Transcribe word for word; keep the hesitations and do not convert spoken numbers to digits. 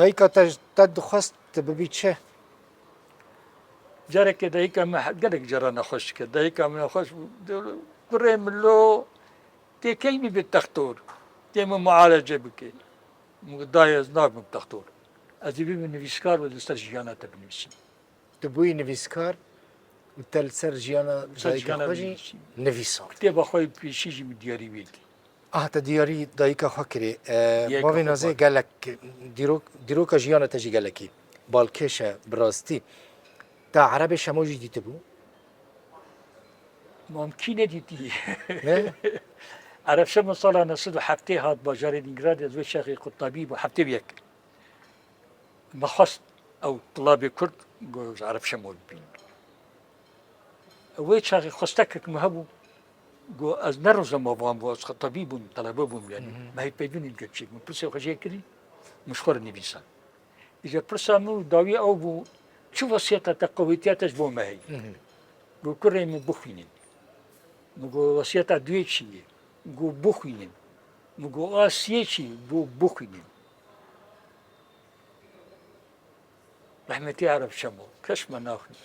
Dayika te, te dixwest tu bibî çi? Carekê dayika me he- gelek cara nexweş dike. Dayika me nexweş bû. Kurê min lo tê key bibê textor. Tê min mualece bike. Min got, dayê, ez nabim textor. Ez ê bibim nivîskar û li ser jiyana te binivîsim. Tu bûyî nivîskar û te li ser jiyana Ser dayika jiyana xwe jî binivîsî. nivîsand. Kitêba xwe pêşî jî min diyarî wê kir. Aha, te diyarî dayika xwe kirê. E, Diyarîka Bavê xwe Nazê bavê. gelek dîrok, dîroka jiyana te jî gelekî balkêş e bi rastî. Te Erebê Şemo jî dîtibû? Mamkî nedîtî. Ne? Ereb Şemo sala neh sed û heftê hat bajarê Lîningradê, ez wê çaxê qutabî bû heftê û yek. Me xwest ew tulabê Kurd got ji Ereb Şemo bibînin. Wê çaxê xwestekek min hebû, got ez ne rojema van bû, ez qutabî bûm, telebe bûm yani. Me hê peyvînê diket çêk. Min pirsê xwe jê kirî, min ji xwe re nivîsand. Îca pirsa min û dawî ew bû, çi wesiyeta te qewetiya te ji bo me heye? Got kurê min bixwînin. Min got wesiyeta duyê çi ye? Got bixwînin. Min got a siyê çi ye? Got bixwînin. Rehmetî Ereb Şemo, kes me naxwîn.